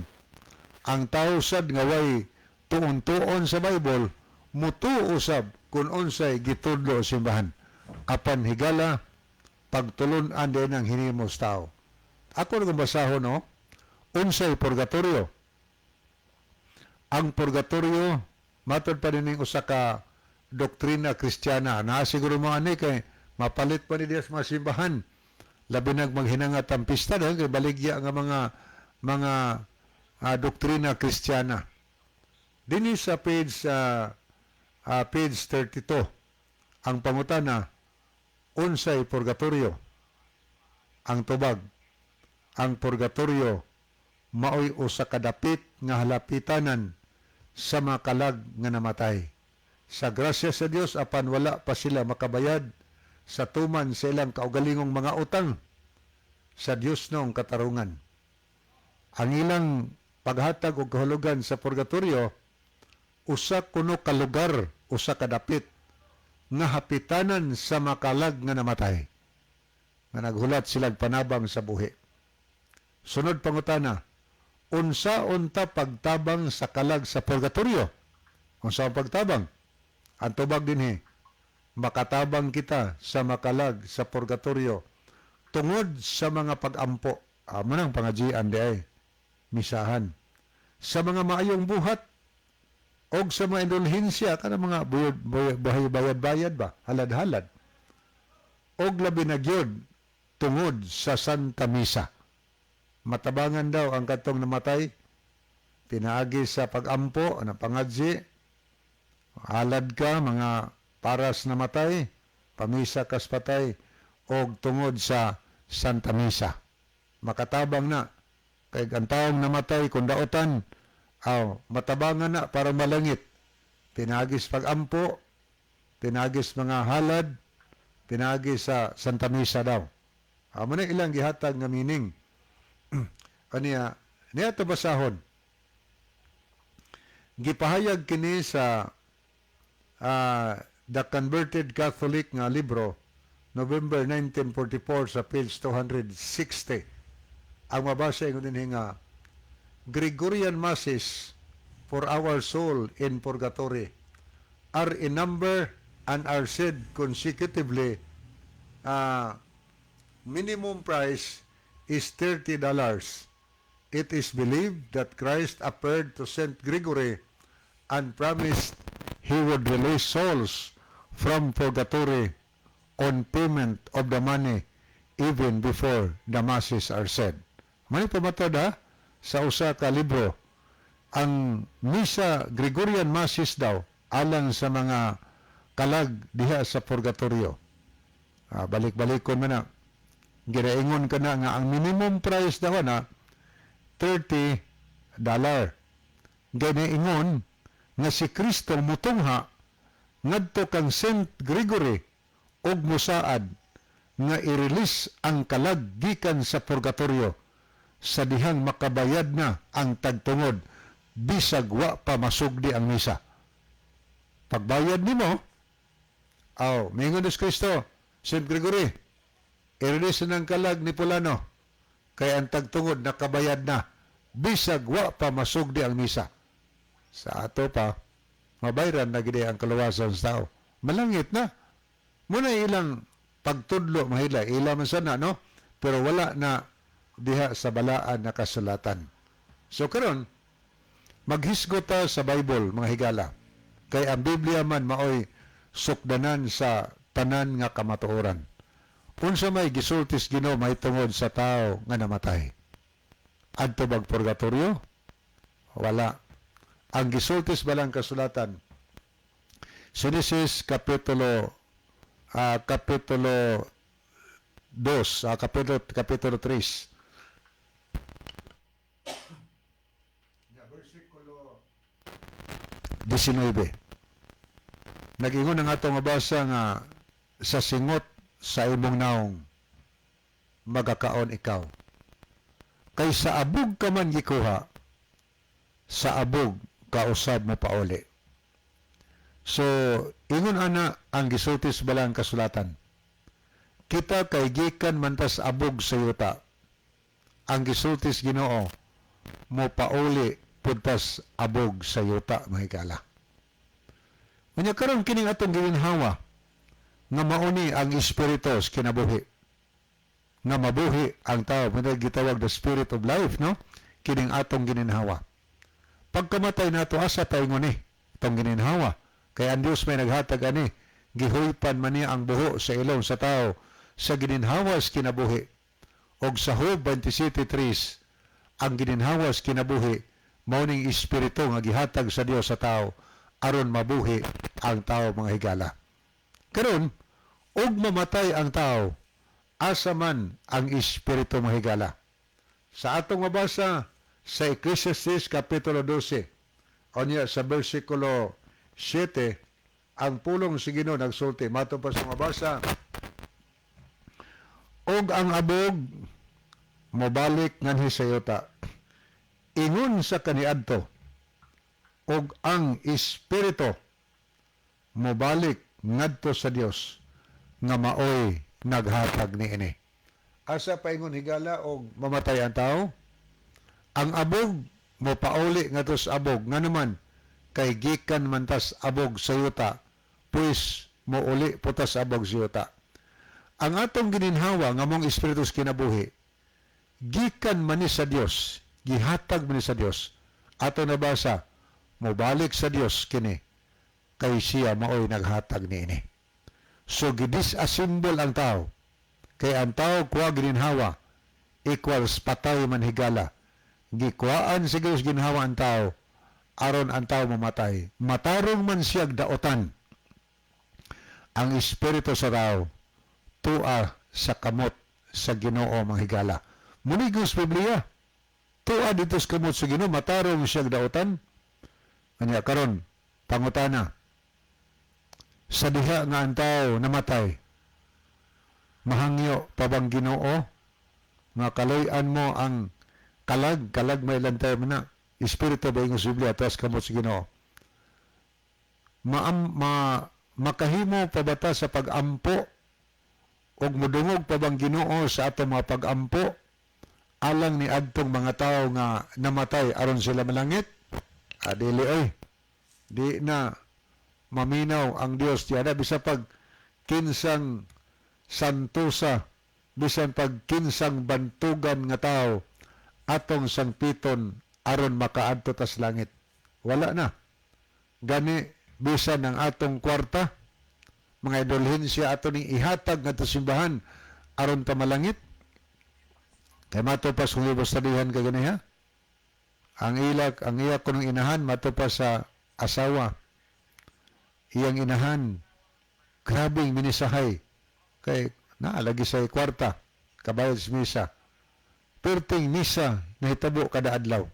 Ang tao sad nga way tuon-tuon sa Bible, mutuo usab kung unsay gitudlo sa simbahan. Apan higala, pagtulunan din ang hinimo sa tao. Ako na basahon, no? Unsay purgatorio? Ang purgatorio, matod pa din usa ka doktrina Kristiyana. Na siguro mo ani kay mapalit pa ni diya sa mga simbahan. Labi nag maghinangat ang pista dahil kay baligya nga mga doktrina Kristiyana. Dinhi sa page 32 ang pangutana, unsay purgatorio? Ang tubag, ang purgatorio maoy usa ka dapit nga halapitanan sa mga kalag nga namatay sa grasya sa Dios apan wala pa sila makabayad sa tuman sa ilang kaugalingong mga utang sa Dios noong katarungan. Ang ilang paghatag og kahulugan sa purgatorio, usa kuno ka lugar, usa ka dapit. nga hapitanan sa makalag nga namatay nga naghulat silag panabang sa buhi. Sunod pangutana, unsa unta pagtabang sa kalag sa purgatorio? Unsa ang pagtabang? Ang tubag dinhi, makatabang kita sa makalag sa purgatorio tungod sa mga pag-ampo. Amo nang pangajian di ay misahan. Sa mga maayong buhat og sa mga indulhensya, kana mga buyod, buhay, bayad-bayad ba, halad-halad. Og labi na gyud tungod sa Santa Misa. Matabangan daw ang katong namatay pinaagi sa pag-ampo, ano, pangadji, halad ka, mga paras namatay, pamisa kas patay, og tungod sa Santa Misa. Makatabang na. Kay ang taong namatay kung daotan, aw, matabangan na para malangit. Pinagis pag-ampo, pinagis mga halad, pinagi sa Santa Misa daw. Amo na ilang gihatag nga meaning. Kaniya, niya ito basahon. Gipahayag kini sa The Converted Catholic nga libro, November 1944, sa page 260. Ang mabasa ingon dinhi nga Gregorian Masses for our soul in purgatory are in number and are said consecutively. Minimum price is $30. It is believed that Christ appeared to Saint Gregory and promised he would release souls from purgatory on payment of the money even before the masses are said. Mani pamatod ha, sa usa ka libro, ang misa, Gregorian Masses daw, alang sa mga kalag diha sa purgatorio. Ah, balik-balik ko man na. Giraingon ka na nga ang minimum price daw na $30. Ginaingon nga si Kristo mutungha ngadto kang Saint Gregory ug musaad nga i-release ang kalag gikan sa purgatorio sa dihang makabayad na ang tagtungod bisag wa pa masugdi ang misa. Pagbayad nimo, aw, mingon ni Kristo, "Saint Gregory, i-release na ang kalag ni Pulano kay ang tagtungod nakabayad na bisag wa pa masugdi ang misa." Sa ato pa, mabayran na gid ang kaluwasan sa tao. Malangit na. Muna ilang pagtudlo mahila, ila man sana, no? Pero wala na diha sa balaan na kasulatan. So karon maghisgot ta sa Bible, mga higala. Kay ang Biblia man maoy sukdanan sa tanan nga kamatuoran. Unsa may gisultis Ginoo mahitungod sa tao nga namatay? Adto bag purgatorio? Wala. Ang gisultis balang kasulatan, Genesis kapitulo 2, kapitulo 3. Versikulo 19. Nag-ingon ang atong mabasa nga sa singot sa imong naong magakaon ikaw. Kay sa abog ka man gikuha, sa abog kausab mo pauli. So, ingon ana ang gisultis balang kasulatan. Kita kay gikan man tas abog sa yuta. Ang gisultis Ginoo, mo pauli puntas abog sa yuta, mahigala. Unya karon kining atong giginhawa nga mauni ang espiritu sa kinabuhi. Nga mabuhi ang tao, mao gitawag the spirit of life, no? Kining atong gininhawa. Pagkamatay nato, asa tayo ni itong gininhawa? Kay ang Dios may naghatag ani, gihuypan man niya ang buho sa ilong sa tao sa gininhawas kinabuhi. Og sa Job 27:3, ang gininhawas kinabuhi mao ning espiritu nga gihatag sa Dios sa tao aron mabuhi ang tao, mga higala. Karon, ug mamatay ang tao, asa man ang espiritu, mga higala? Sa atong mabasa sa Ecclesiastes Kapitulo 12, unya sa versikulo 7, ang pulong si Ginoo nagsulti. Mato pa sa mabasa, og ang abog mobalik nganhi sa yuta ingon sa kaniadto, og ang espiritu mobalik ngadto sa Dios nga maoy naghatag niini. Asa paingon, higala, og mamatay ang tao? Ang abog mo pauli ngadto sa abog, ngano man kay gikan man tas abog sa yuta, puis mouli po tas abog sa yuta. Ang atong gininhawa nga mong espiritu sa kinabuhi, gikan man ni sa Dios, gihatag man ni sa Dios. Ato nabasa, mobalik sa Dios kini kay siya maoy naghatag niini. So gidisassemble ang tao, kay ang tao kuha gininhawa equals patay man, higala. Gikuhaan sa Dios ginhawa ang tao aron ang tao mamatay. Matarong man siyag daotan ang espiritu sa tao, tua sa kamot sa Ginoo, mga higala. Munigos Biblia, tua dito sa kamot sa Ginoo, matarong siyag daotan. Anya karon, pangutana, sa diha nga ang tao namatay, mahangyo pa bang Ginoo nga kaloy-an mo ang kalag? Kalag may ilang term na espiritu ba ingon sa Biblia, atas kamot sa Ginoo? Ma makahimo pa ba ta sa pagampo ug modungog pa bang Ginoo sa atong mga pagampo alang ni adtong mga tawo nga namatay aron sila malangit? Adili oy. Di na maminaw ang Dios diana, bisa pag kinsang santusa, bisan pag kinsang bantugan nga tao atong sangpiton aron makaadto tas langit. Wala na gani. Bisan ang atong kwarta, mga indulhensya, ato ning ihatag ngadto simbahan aron ta malangit. Kay mato pa sa libro studyhan ka ganiha, ang ilak ang iya kunong inahan, mato pa sa asawa, iyang inahan, grabing minisahay kay naalagi sa kwarta kabayad sa misa. Perting misa nahitabo kada adlaw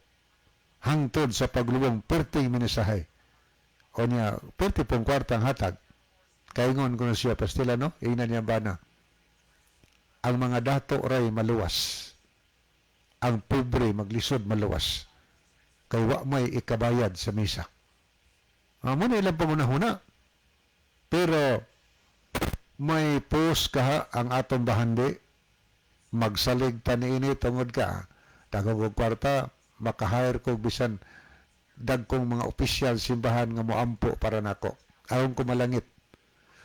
hangtod sa paglubong, perting minisahay. O niya, perti pong kwarta ang hatag. Kaingon ko na siya, pastila, no? Ingnan niya bana, ang mga dato ray maluwas, ang pobre maglisod maluwas kay wa may ikabayad sa misa. Amo na ilang pangunahuna. Pero may post kaha ang atong bahandi, magsalig ta niini tungod ka dagkong og kwarta, makahire ko bisan dagkong mga opisyal simbahan nga moampo para nako aron ko malangit.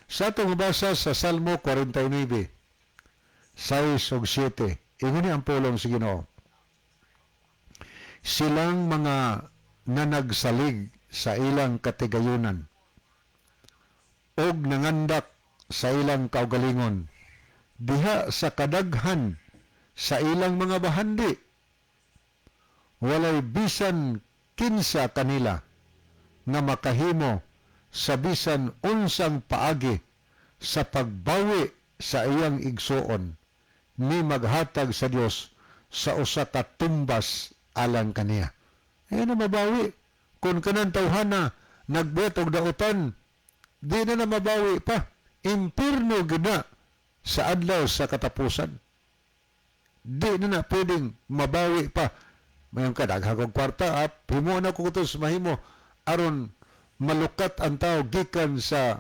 Sa atong mabasa sa Salmo 49, 6 ug 7, ingon ni ang pulong sa Ginoo: "Silang mga nanagsalig sa ilang katigayunan og nangandak sa ilang kaugalingon diha sa kadaghan sa ilang mga bahandi, walay bisan kinsa kanila nga makahimo sa bisan unsang paagi sa pagbawi sa iyang igsuon ni maghatag sa Dios sa usa ka tumbas alang kaniya." Ayan na mabawi. Kung kanang tawhana nagbuhat og dautan, di na na mabawi pa. Impirno gid na sa adlaw sa katapusan. Di na na pwedeng mabawi pa. Mayon ka, daghang kog kwarta, ap, himo na ko kutos mahimo aron malukat ang tao gikan sa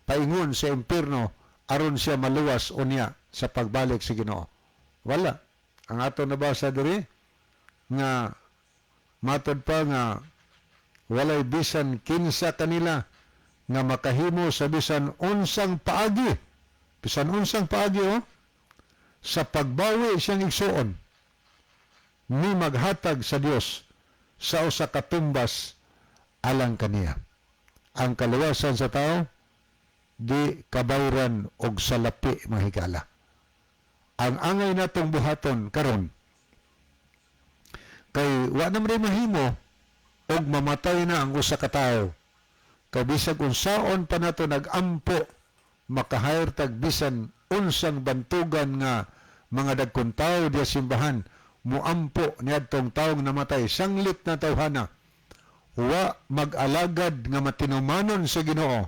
paingon sa impirno aron siya maluwas unya sa pagbalik sa Ginoo. Wala. Ang ato nabasa diri nga matod pa nga walay bisan kinsa kanila nga makahimo sa bisan unsang paagi, bisan unsang paagi, oh, sa pagbawi siyang igsuon ni maghatag sa Dios sa usa ka tumbas alang kaniya. Ang kaluwasan sa tao di kabayran og salapi, mga higala. Ang angay natong buhaton karon, kay wa na man mahimo og mamatay na ang usa ka tawo, kay bisag unsaon pa nato nagampo, makahire tag bisan unsang bantugan nga mga dagkong tawo diya simbahan muampo niadtong taong namatay, sanglit na tawhana wa mag-alagad nga matinumanon sa Ginoo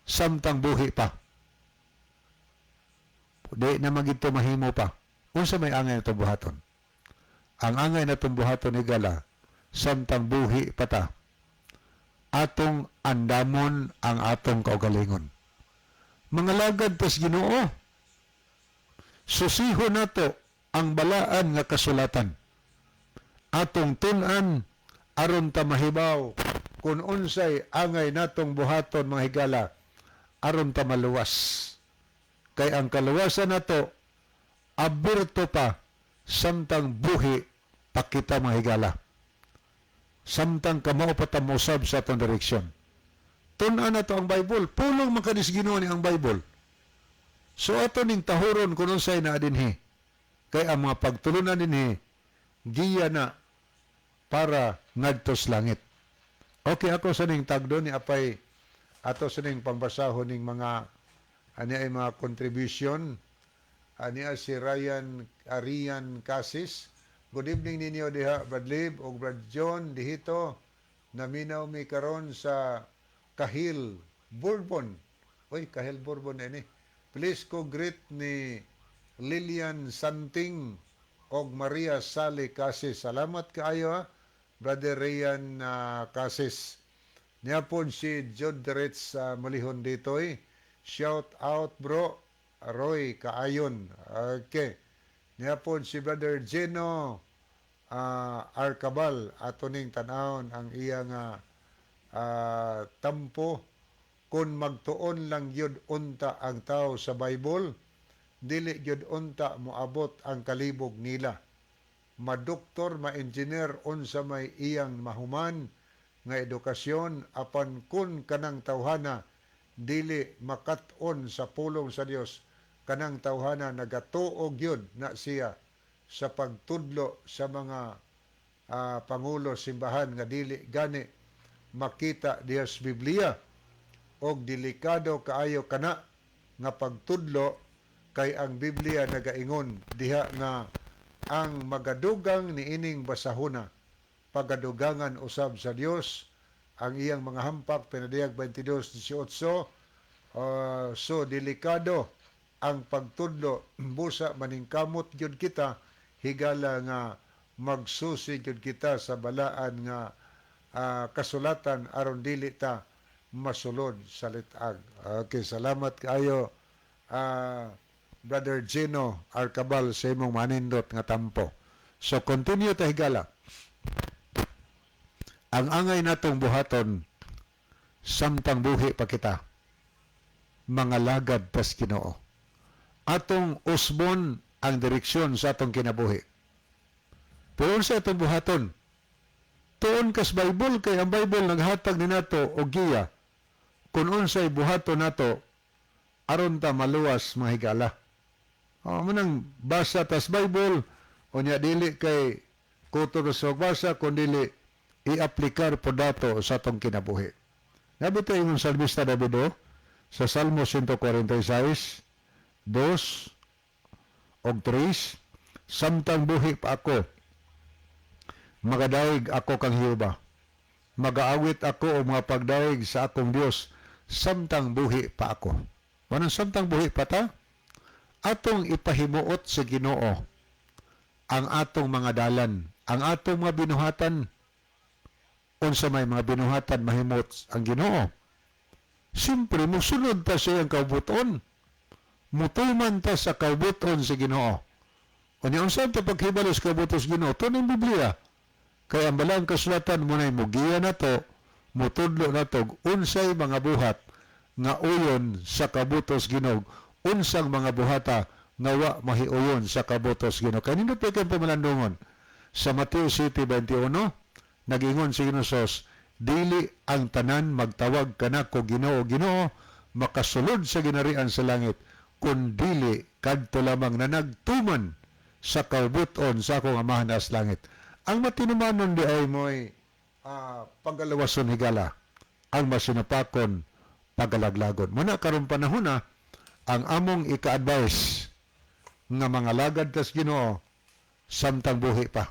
samtang buhi pa, di na magito mahimo pa. Unsa may angay natong buhaton? Ang angay natong buhaton, higala, samtang buhi pa ta, atong andamon ang atong kaugalingon. Mangalagad tas Ginoo. Susiho nato ang balaan nga kasulatan. Atong tun-an aron ta mahibaw kung unsay angay natong buhaton, mga higala, aron ta maluwas. Kay ang kaluwasan nato abirto pa samtang buhi pa kita, mga higala. Samtang kamao pa ta mosab sa atong direksyon. Tun-an nato ang Bible. Pulong man kanis Ginoo ni ang Bible. So ato ning tahuron kung unsay naa dinhi. Kay ang mga pagtulunan dinhi giya na para ngadto sa langit. Okay, ako sa ning tagdo ni apay ato sa ning pambasahon ning mga ani ay mga contribution. Ani si Ryan Arian Casis. "Good evening ninyo diha, Brad Lib ug Brad John dihito. Naminaw mi karon sa Kahil Bourbon." Uy, Kahil Bourbon ini. "Please ko greet ni Lilian Santing og Maria Sally Casis." Salamat kaayo ha, Brother Ryan Casis. Niya po si Jod Dretz sa Malihon dito eh. "Shout out, bro. Roy Kaayon." Okay. Niya po si Brother Gino Arcabal, ato ning tan-awon ang iya nga tampo. "Kung magtuon lang gyud unta ang tao sa Bible, dili gyud unta moabot ang kalibog nila. Madoktor, ma-engineer, unsa may iyang mahuman nga edukasyon, apan kun kanang tawhana dili makat-on sa pulong sa Dios, kanang tawhana nagatuo gyud na siya sa pagtudlo sa mga pangulo simbahan nga dili gani makita diha sa Biblia, og delikado kaayo kana nga pagtudlo, kay ang Biblia nagaingon diha nga ang magadugang niining basahona pagadugangan usab sa Dios ang iyang mga hampak, Pinadiyag 22:18. So delikado ang pagtudlo, busa maningkamot gyud kita, higala, nga magsusi gyud kita sa balaan nga kasulatan aron dili ta masulod sa litag." Okay, salamat kaayo, Brother Gino Arcabal, sa imong manindot nga tampo. So continue ta, higala. Ang angay natong buhaton samtang buhi pa kita, mangalagad tas Ginoo. Atong usbon ang direksyon sa atong kinabuhi. Pero unsa atong buhaton? Tuon kas Bible, kay ang Bible naghatag ni nato og giya kung unsay buhaton nato aron ta maluwas, mga higala. Oh, manang basa tas Bible, unya dili kay kutob sa basa kun dili i-aplikar po dato sa atong kinabuhi. Nabito yung salmista Davido sa Salmo 146, 2 og 3, "Samtang buhi pa ako, magadayeg ako kang Jehova. Magaawit ako og mga pagdayeg sa akong Dios samtang buhi pa ako." Manang samtang buhi pa ta, atong ipahimuot sa Ginoo ang atong mga dalan, ang atong mga binuhatan. Unsa may mga binuhatan mahimot ang Ginoo? Siyempre, musunod ta sa iyang kaubuton. Mutuman ta sa kaubuton sa Ginoo. Unya unsa ta paghibalo sa kaubuton sa Ginoo? Ito ang Biblia. Kay ang balang kasulatan mo na'y mugiya na to, mutudlo na to, unsay mga buhat nga uyon sa kabutos Ginoo, unsang mga buhata nga wa mahiuyon sa kabutos Ginoo. Kanino pa kang pamalandungon? Sa Mateo 7:21, nag-ingon si Ginoo Sos, "Dili ang tanan magtawag kanako, 'Ginoo, Ginoo,' makasulod sa ginarian sa langit, kun dili kadto lamang na nagtuman sa kaubuton sa akong Amahan sa langit." Ang matinumanon di ay mo'y pagalawason, higala, ang masinapakon pagalaglagon. Muna karon panahon na ang among ika-advise nga mangalagad tas Ginoo samtang buhi pa.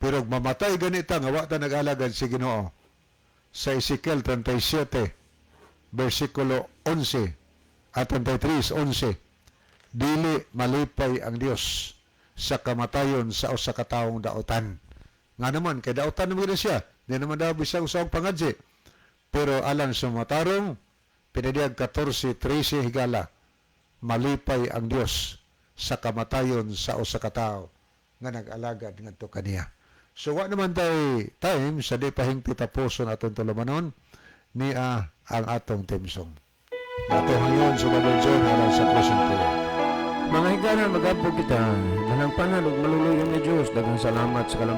Pero kung mamatay ganita nga wa ta nag-alagad si Ginoo, sa Ezekiel 37 versikulo 11 at 33:11, dili malipay ang Dios sa kamatayon sa usa ka taong daotan. Nga naman kay daotan naman gid siya, di naman daw bisag usang pangadji. Pero alang sa matarong Pinadiyag 14:13, higala, malipay ang Dios sa kamatayon sa usa ka tawo nga nag-alagad ngadto kaniya. So wa naman tay time sa di pa hingpit tapuson atong tulumanon niya ang atong theme song. Ato ngayon sa Brother John alang sa closing prayer. Mga higala, magampo kita. Ganang panan ug maluluyon nga Dios, daghang salamat sa kalam